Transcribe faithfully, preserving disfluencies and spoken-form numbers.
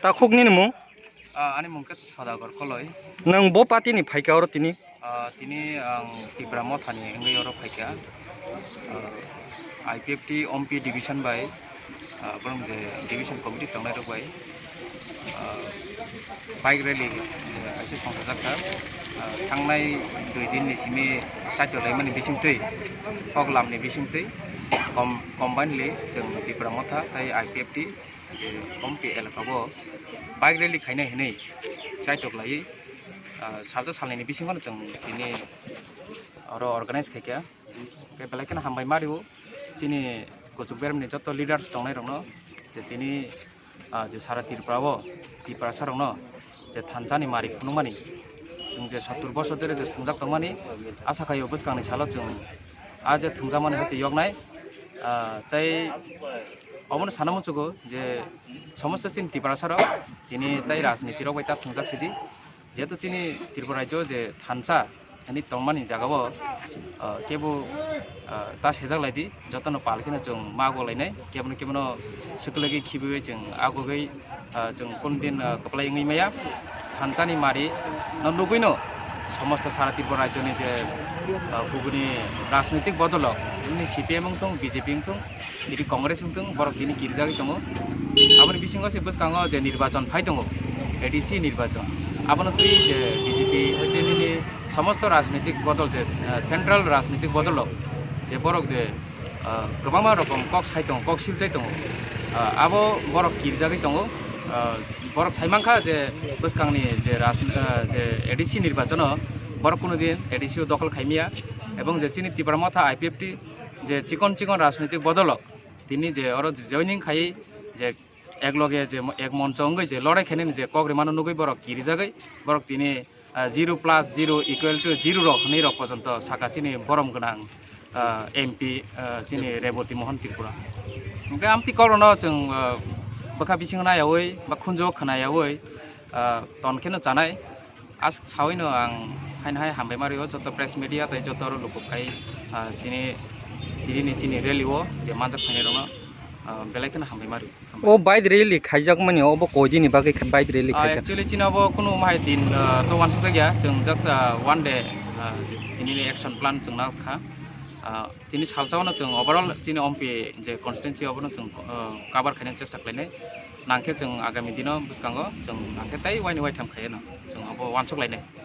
Takhuk nini mung? Ah, ani mung khe Sodagar Koloi. Nwng bo party ni phaikha oro tini? Ah, tini ang Tipra Motha ni wngwi oro phaikha. Ah, I P F T Ompi division bai, ah, borok je division committee tongnai rok bai, ah, bike rally, eh, kaisa songchajak kha. Ah, thangnai dui din ni simi chaito laimani bisingtwi, hok lam ni bisingtwi, com-, combinedly chwng Tipra Motha tei I P F T, je Ompi elaka bo bike rally khainai hinwi chaitok laiwi, ah, salsa salnini bisingo no chwng tini oro organize khaikha. Khe belai kheno hambai ma rio chini kuchuk beremni joto leaders tongnai rokno, je tini, ah, je sara Tripura o Tiprasa rokno je thansa ni mari phunukmani, chwng je sottur bosor dere je thwngjak tongmani, asa khaio bwskangni salo chwng a je thwngjakmani hati yoknai, ah, tei omono sana muchugo je somosto chini Tiprasa rok tini tei rajniti rok bai ta thwngjak sidi, jehetu chini Tripura rajyo je thansa hinwi tongmani jagao, ah, kebo, ah, ta sejak laidi, jotono pal kheno chwng ma go lainai, kebono kebono swklegwi khibiwi chwng agogwi, ah, chwng kunu din, ah, kwplai wngwi maya. Thansani mari no nugwino somosto sara Tripura rajyoni je, ah, kubuni rajnitik bodolrok, nini C P M wngthung, B J P wngthung, tini Congress wngthung, borok tini kirijagwi tongo. Aboni bisingo se bwskango je nirbachon phai tongo, A D C nirbachon. Abono twi je B J P hoi tei nini somosto rajnitik bodol je, ah, central rajnitik bodolrok je borok je, ah, kwbangma rokom kok sai tongo, kok silchai tongo. Ah, abo borok kirijagwi tongo. Ah, borok sai mankha je bwskangni je raj-, ah, je A D C nirbachono borok kuno din A D C o dokol khaimya, ebong je chini Tipra Motha I P F T je chikon chikon rajnitik bodolrok tini je oro joining khai je ek loge je mo-, ek moncho wngwi je lorai khainani je kok rimano nugwi borok kirijagwi borok tini, ah, zero plus zero equal to zero rok hinwi rok pojonto saka chini borom gwnang, ah, M P, ah, chini Reboti Mohan Tripura. Hwnkhe amtwi kokrokno chwng, ah, bwkha bisingo nayaui ba khunjugo khwnayaui, ah, ton kheno chanai. Ask sawino ang haino hai hambai ma rio joto press media tei joto oro luku phai, ah, chini, tini ni chini rally o je manjak phainai rokno, ah, belai kheno hambai ma rio. O bike rally khaijakmani obo koi dini bagwi kha-, bike rally Ah, khaijak? Actually, chini obo kunu mahai din, ah, to wansukjak ya, chwng just, ah, one day, ah, tini ni action plan chwng na kha. Ah, tini salsa o no chwng overall chini Ompi je constituency obo no chwng, ah, cover khaina chesta khlainai. Nangkhe chwng agami dino bwskango chwng nangkhe tei waini waitham khaiyano chwng obo wansuk lainai.